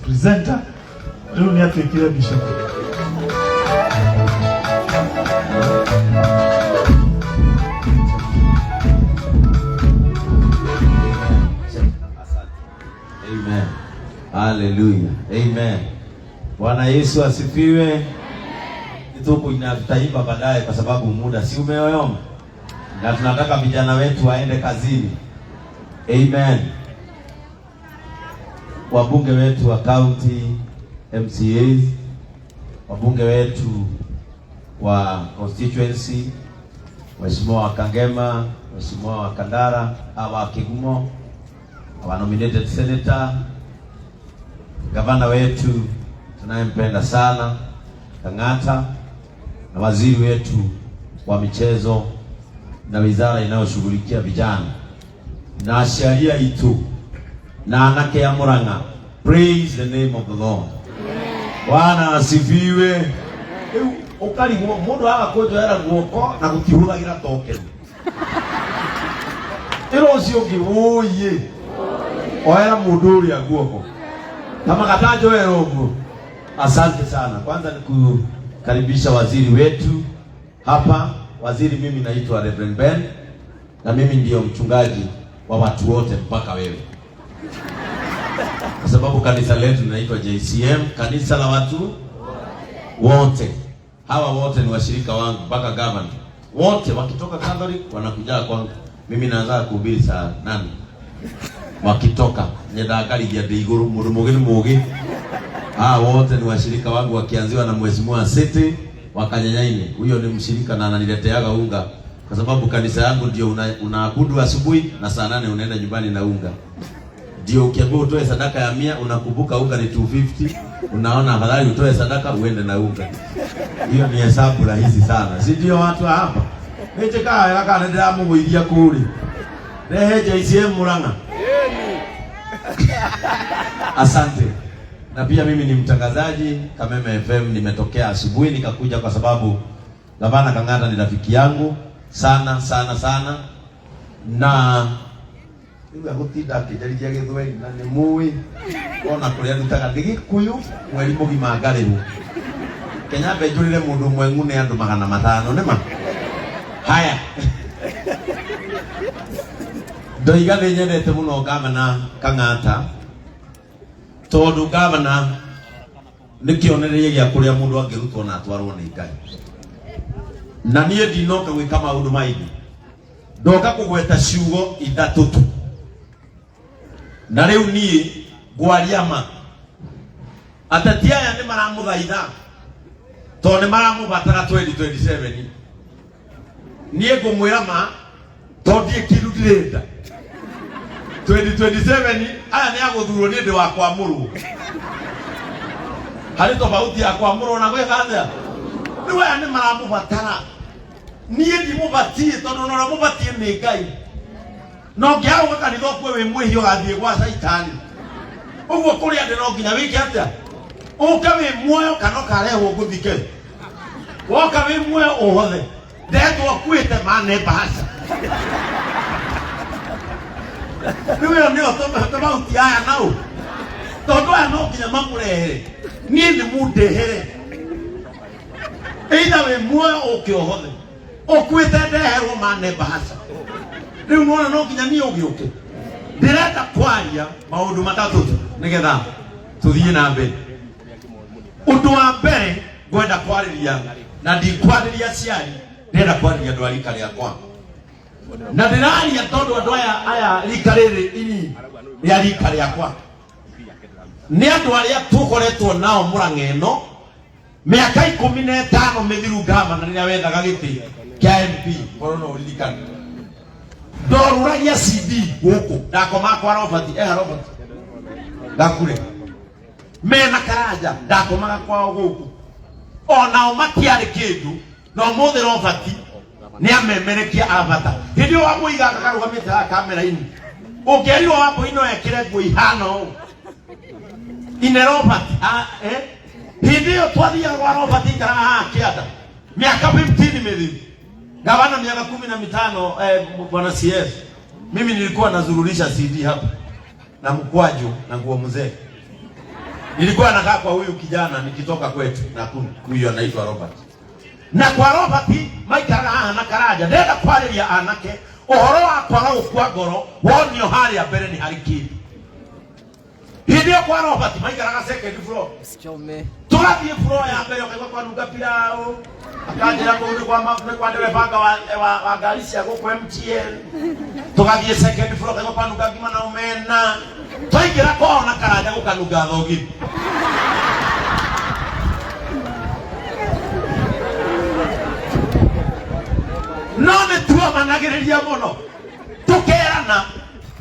Presenter rĩu nĩ atuĩkire bishop. Amen. Hallelujah. Amen. Bwana Yesu asifiwe. Tukuina tutaimba baadaye kwa sababu muda si umeyoyoma. Na tunataka vijana wetu waende kazini. Amen. Wabunge wetu wa county, MCAs, wabunge wetu wa constituency, Mheshimiwa wa Kangema, Mheshimiwa wa Kandara, wa Kigumo, our nominated senator, gavana wetu tunayempenda sana Kang'ata, na waziri wetu wa michezo na wizara inayoshughulikia vijana na aciari aitũ na anake a Murang'a. Praise the name of the Lord. Bwana asifiwe. Rĩu ũkarigwo mũndũ aga kũnjoera guoko na gũtihũthagĩra token. Ĩra ũcio ũngĩ wũiĩ oera mũndũ ũrĩa guoko kama katanjoera ũguo. Asante sana. Kwanza ni kukaribisha waziri wetu hapa. Waziri, mimi naitwa Reverend Ben na mimi ndiyo mchungaji wa watu wote mpaka wewe, kwa sababu kanisa letu linaitwa JCM, kanisa la watu wote. Hawa wote ni washirika wangu mpaka governor wote wakitoka Catholic wanakuja kwangu. Mimi naanza kuhubiri saa 8 wakitoka nyendaga ndĩ igũrũ mũndũ mũgĩ nĩ mũgĩ. Hawa wote ni washirika wangu wakianziwa na Mheshimiwa City wa Kanyanyaini. Huyo ni mshirika na ananileteaga unga kwa sababu kanisa yangu ndio unaabudu asubuhi na saa 8 unaenda nyumbani na unga. Ndio ukiambiwa utoe sadaka ya 100 unakumbuka unga ni 250, unaona afadhali utoe sadaka uende na unga. Hiyo ni hesabu rahisi sana, si ndio watu wa hapa? Nĩnjĩkaga wega kana nĩndĩramũgũithia kũrĩ rehe JCM Murang'a. Asante. Na pia mimi ni mtangazaji Kameme FM, nimetokea asubuhi nikakuja kwa sababu Gavana Kang'ata ni rafiki yangu sana sana sana, na rĩu agũtinda akĩnjarithia gĩthweri na nĩ mũĩ ona kũrĩa ndutaga nĩ Gĩkũyũ mweri mũgima ngarĩrwo Kenya mbe njũrĩre mũndũ ũmwe ng'une andũ 500 nĩma haya ndoiga nĩ nyendete mũno gavana Kang'ata tondũ gavana nĩ kĩonereria gĩa kũrĩa mũndũ angĩrutwo na atwarwo nĩ Ngai. Na niĩ ndinoka gwĩka maũndũ maingĩ, ndoka kũgweta ciugo ithatũ tu. Na rĩu niĩ ngwaria ma, ateti aya nĩ maramũthaitha tondũ nĩ maramũbatara 2027. Niĩ ngũmwĩra ma tondũ ndiĩ kĩndũ ndĩrenda 2027 aya nĩ agũthurwo nĩ ndĩ wa kwamũrwo. Harĩ tofauti ya kwamũrwo na gwĩka atĩa? Rĩu aya nĩ maramũbatara, niĩ ndimũbatiĩ tondũ ona ũrĩa mũbatiĩ nĩ Ngai. Na ũngĩaga gũka kanitha ũkue wĩ mwĩhia ũgathiĩ gwa caitani. Ũguo kũrĩ andũ no nginya wĩke atĩa? Ũke wĩ muoyo kana ũkarehwo ngũthike. Woka wĩ muoyo ũhothe ndetwo akuĩte mane bahasha. Rĩu ĩyo nĩyo tofauti aya nao, tondũ aya no nginya mamũrehere, niĩ nĩ mũndehere. Either wĩ muoyo ũke ũhothe, ũkuĩte ndeherwo mane bahasha. Rĩu nĩwona no nginya niĩ ũgĩũke. Ndĩrenda kwaria maũndũ matatũ tu nĩgetha tũthiĩ na mbere. Ũndũ wa mbere ngwenda kwarĩria, na ndikwarĩria aciari, ndĩrenda kwarĩria andũ a rika rĩakwa. Na ndĩraria tondũ andũ aya rika rĩrĩ ini rĩa rika rĩakwa nĩ andũ arĩa tũkoretwo nao Murang'a ĩno mĩaka 15 mĩthiru gavana rĩrĩa wethaga gĩtĩ kĩa MP, korwo no ũririkane. Ndorũragia CD gũkũ, ndakoma kwa Robert, eha Robert Gakure mena Karanja, ndakomaga kwao gũkũ, onao matiarĩ kĩndũ, na ũmũthĩ Robert nĩ amemerekia a bata. Hĩndĩ ĩyo Wambũi gaka karũgamĩte haha kamera-inĩ, ũngĩerirwo Wambũi no ekĩre nguo ihana ũũ ine Robert, Hĩndĩ ĩyo twathiaga kwa Robert ikaraga haha kĩanda mĩaka 15 mĩthiru, gavana miaka 15, bwana CS, mimi nilikuwa nazururisha CD hapa na mkwaju na nguo mzee. Nilikuwa nakaa kwa huyu kijana nikitoka kwetu Nakuru, huyu anaitwa Robert. Na kwa Robert maikaraga haha na Karanja. Ndĩrenda kwarĩria anake ũhoro wa kwaga gũkua ngoro wonio harĩa mbere nĩ harĩ kĩndũ. Hĩndĩ ĩyo kwa Robert maikaraga second floor. Usichome. Tũgathiĩ floor ya mbere ũkaigua kwanunga pilau. Akanjĩra kũu nĩ kwa nĩ kwa nderebanga wa ngari cia gũkũ MTN. Tũgathiĩ second floor ũkaigua kwanunga ngima na omena. Twaingĩra kwao na Karanja gũkanunga thogithi. No nĩ tuomanagĩrĩria mũno tũkerana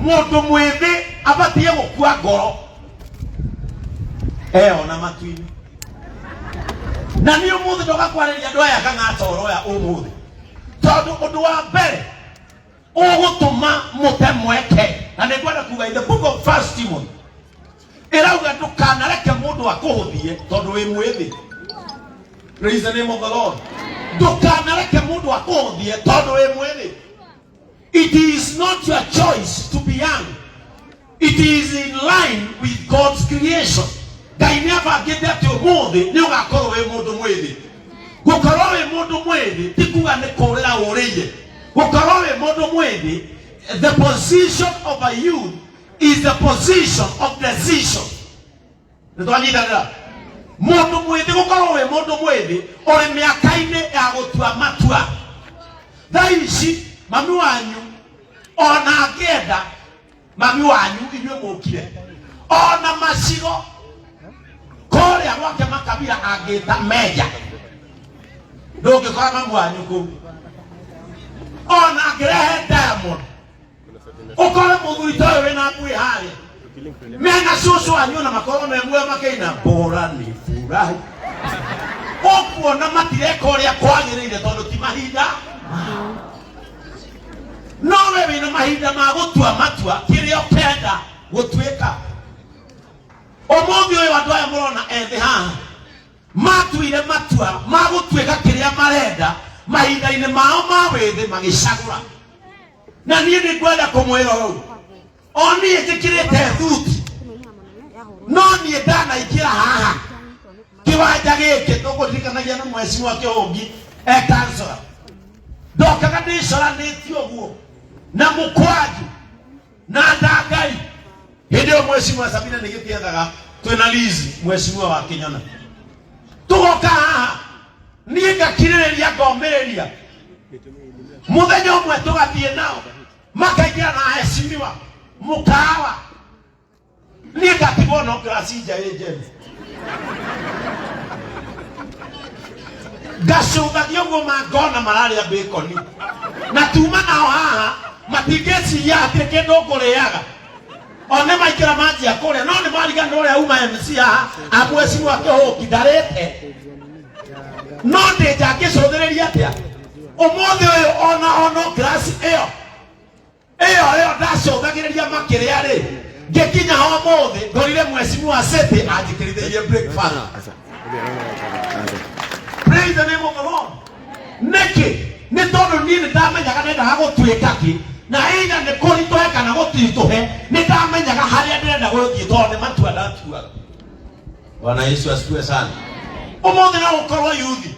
mũndũ mwĩthĩ abatiĩ gũkua ngoro eyona matu-inĩ. Na niĩ ũmũthĩ ndoka kwarĩria andũ aya kang'ata ũroya ũmũthĩ, tondũ ũndũ wa mbere ũgũtũma mũte mweke, na nĩ ngwenda kuga in the book of First Timothy ĩrauga ndũkanareke mũndũ akũhũthie tondũ wĩ mwĩthĩ. Praise the name of the Lord. Ndũkanareke mũndũ akũhũthie tondũ wĩ mwĩthĩ. It is not your choice to be young. It is in line with God's creation. Ngai nĩ abangĩte atĩ ũmũthĩ nĩ ũgakorwo wĩ mũndũ mwĩthĩ. Gũkorwo wĩ mũndũ mwĩthĩ ti kuga nĩ kũũrĩra ũrĩire. Gũkorwo wĩ mũndũ mwĩthĩ, the position of a youth is the position of decision. Nĩ twanyitanĩra? Mũndũ mwĩthĩ gũkorwo wĩ mũndũ mwĩthĩ ũrĩ mĩaka-inĩ ya gũtua matua. Thaa ici mami wanyu ona angĩenda, mami wanyu inyuĩ mũkire ona macigo kũrĩa gwake makabira angĩta meja, ndũngĩkora mami wanyu kũu. Ona angĩrehe diamond ũkore mũthuri ta ũyũ wĩna ngui harĩa mena cũcũ wanyu na makorwo me muoyo makĩina bora ni furahi, ũkuona matireka ũrĩa kwagĩrĩire tondũ ti mahinda. No we wĩna mahinda ma gũtua matua kĩrĩa ũkenda gũtuĩka. Ũmũthĩ ũyũ andũ aya mũrona ethĩ haha matuire matua ma gũtuĩka kĩrĩa marenda mahinda-inĩ mao ma wĩthĩ magĩcagũra. Na niĩ nĩ ngwenda kũmwĩra ũũ, o niĩ njĩkĩrĩte thuti, no niĩ ndanaingĩra haha kĩwanja gĩkĩ tũkũririkanagia na mheshimiwa Kĩhũngi e kansora, ndokaga ndĩcoranĩtie ũguo na mũkwanju na ndangai. Hĩndĩ ĩyo mheshimiwa Sabina nĩ gĩtiethaga twĩna Liz mheshimiwa wa Kĩnyona, tũgoka haha niĩ ngakirĩrĩria ngomĩrĩria. Mũthenya ũmwe tũgathiĩ nao makaingĩra na heshimiwa mũkawa, niĩ ngatigwo no ngiraci nja ĩ njenu, ngacũthagia ũguo mangona mararĩa bacon, na tuma nao haha matingĩciria hatirĩ kĩndũ ngũrĩaga. O nĩ maingĩra manjia kũrĩa, no nĩ mariganĩrwo ũrĩa uma MC haha amweciwa Kĩhũngi ndarĩte, no ndĩ nja ngĩcũthĩrĩria atĩa ũmũthĩ ũyũ ona ono ngiraci ĩyo ĩyo ĩyo ndacũthagĩrĩria makĩrĩa rĩ, ngĩkinya ũmũthĩ ngorire mheshimiwa City anjĩkĩrithĩirie breakfast. Praise the name of the Lord. Nĩkĩ? Nĩ tondũ niĩ nĩ ndamenyaga ndendaga gũtuĩka kĩ, na either nĩ kũritũhe kana gũtiritũhe, nĩ ndamenyaga harĩa ndĩrenda gũthiĩ tondũ nĩ matua ndatuaga. Bwana Yesu asifiwe sana. Ũmũthĩ no gũkorwo yuthi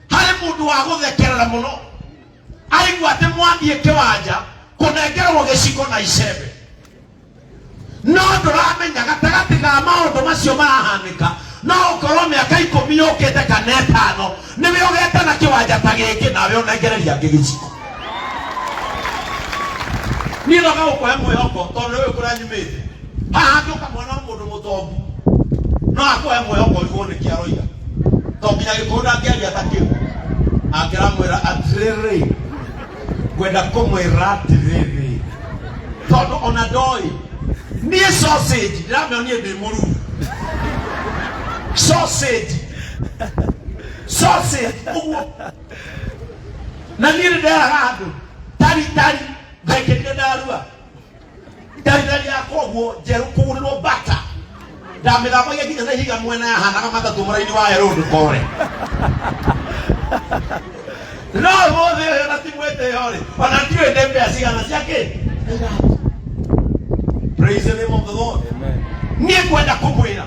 harĩ mũndũ wa gũthekerera mũno aigua atĩ mwathiĩ kĩwanja kũnengerwo gĩciko na icembe, no ndũramenya gatagatĩ ga maũndũ macio marahanĩka no ũkorwo mĩaka ikũmi yũkĩte kana ĩtano nĩwe ũgetana kĩwanja ta gĩkĩ nawe ũnengereria angĩ gĩciko. Niĩ ndoka gũkũhe mwĩhoko tondũ nĩũĩ kũrĩa nyumĩte. Haha angĩũka mwana wa mũndũ mũtongu no akũhe mwĩhoko ũrigwo nĩkĩ aroiga, to nginya gĩkũyũ ndangĩaria ta kĩu. Angĩramwĩra atĩrĩrĩ, ngwenda kũmwĩra atĩrĩrĩ, tondũ ona ndoĩ niĩ sausage ndĩramĩonie ndĩ mũruu. Sausage, sausage ũguo. Na niĩ nĩ nderaga andũ tari tari ndekĩrire ndarua tari tari yakwa ũguo njerũ kũgũrĩrwo bata ndamĩthambagia nginya na ihiga mwena yahanaga matatũ mũraini wa Herode kore. No ũmũthĩ ũyũ na ti mwĩtĩo rĩ, ona ndiũĩ ndĩ mbea cigana cia kĩ. Praise the name of the Lord. Niĩ ngwenda kũmwĩra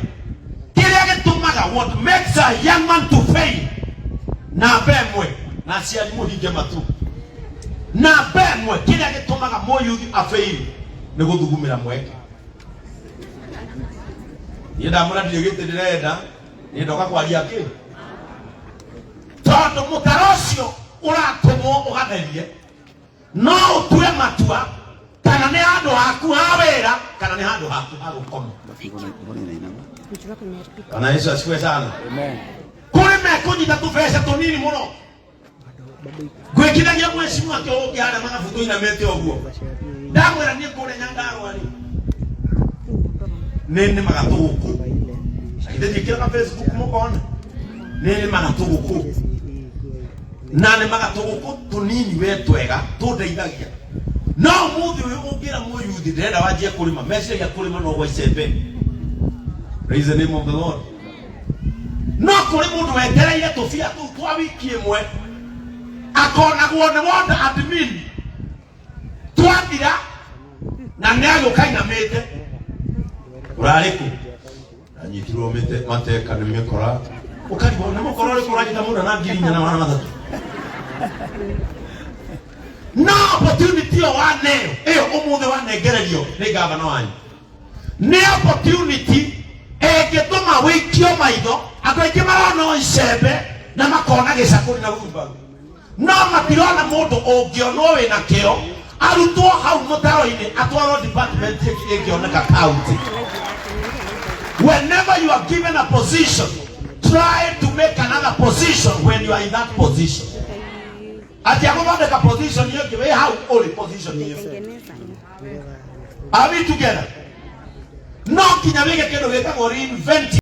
What makes a young man to fail, namba ĩmwe, na aciari mũhinge matu, namba ĩmwe kĩrĩa gĩtũmaga mũyuthi afail nĩ gũthugumĩra mweke. Niĩ ndamwĩra ndirĩ gĩtĩ ndĩrenda, niĩ ndoka kwaria kĩ, tondũ mũtaro ũcio ũratũmwo ũgatherie no ũtue matua kana nĩ handũ haku ha wĩra kana nĩ handũ haku ha gũkoma. Bwana Yesu asifiwe sana. Kũrĩ mekũnyita tũbeca tũnini mũno, ngwĩkithagia mwecimu ake ũngĩ harĩa magabu tũinamĩte ũguo. Ndamwĩra niĩ kũrĩa Nyandarũa rĩ, nĩ nĩmaga tũgũkũ, na githĩ ndiĩkĩraga Facebook mũkona, nĩ nĩmaga tũgũkũ na nĩmaga tũgũkũ tũnini we twega tũndeithagia. No ũmũthĩ ũyũ ũngĩra mũyuthi ndĩrenda wanjie kũrĩma, meciragia kũrĩma no gwa icembe. Praise the name of the Lord. No kũrĩ mũndũ wetereire tũbia tũu twa wiki ĩmwe akonagwo nĩ ward admin twathira, na nĩ agũka inamĩte. Ũrarĩ kũ? Anyitirwo mĩte mateka nĩ mĩkora. Ũkarigwo nĩ mũkora ũrĩkũ ũranyita mũndũ na 4,300. No opportunity ĩyo waneo ĩyo ũmũthĩ wanengererio nĩ gavana wanyu nĩ opportunity ĩngĩtũma wĩikio maitho. Andũ aingĩ marona o icembe na makona gĩcakũri na wheelbarrow, no matirona mũndũ ũngĩonwo wĩna kĩo arutwo hau mũtaro-inĩ atwarwo department ĩngĩ ĩngĩoneka county. Whenever you are given a position, try to make another position when you are in that position. Atĩ agũthondeka position ĩyo ĩngĩ wĩ hau ũrĩ position ĩyo. Are we together? No nginya wĩke kĩndũ gĩtagwo reinventing.